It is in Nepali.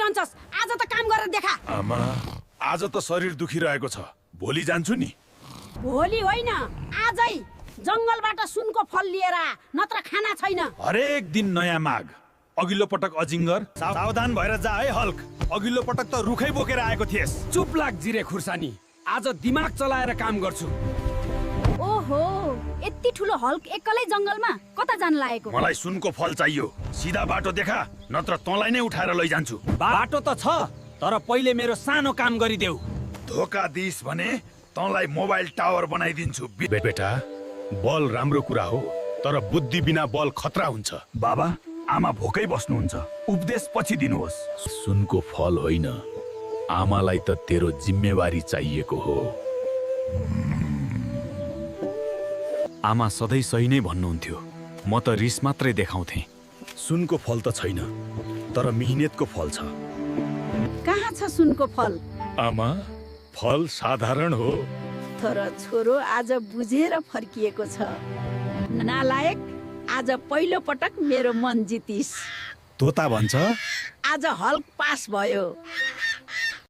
बसिरहन्छस्? आज त काम गरेर देखा। आमा आज त शरीर दुखिरहेको छ, भोलि जान्छु नि। भोलि होइन, आजै जंगलबाट सुनको फल लिएर आ, नत्र खाना छैन। हरेक दिन नयाँ माग। अघिल्लो पटक अजिङ्गर। सावधान भएर जा है हल्क। अघिल्लो पटक त रुखै बोकेर आएको थिएस। चुप लाग जिरे खुर्सानी, आज दिमाग चलाएर काम गर्छु। ओहो, यति ठुलो हल्क एक्लै जंगलमा कता जान लागेको? मलाई सुनको फल चाहियो। सिधा बाटो देखा, नत्र तँलाई नै उठाएर लैजान्छु। बाटो त छ, तर पहिले मेरो सानो काम गरिदेऊ। धोका दिइस् भने तँलाई मोबाइल टावर बनाइदिन्छु। बेटा, बल राम्रो कुरा हो, तर बुद्धि बिना बल खतरा हुन्छ। बाबा आमा भोकै बस्नुहुन्छ, उपदेश पछि दिनुहोस्। सुनको फल होइन, आमालाई त तेरो जिम्मेवारी चाहिएको हो। आमा सधैँ सही नै भन्नुहुन्थ्यो, म त रिस मात्रै देखाउँथे। सुनको फल त छैन, तर मिहिनेतको फल छ। कहाँ छ सुनको फल? आमा फल साधारण हो, तर छोरो आज बुझेर फर्किएको छ। नालायक, आज पहिलो पटक मेरो मन जितिस। तोता भन्छ आज हल्क पास भयो।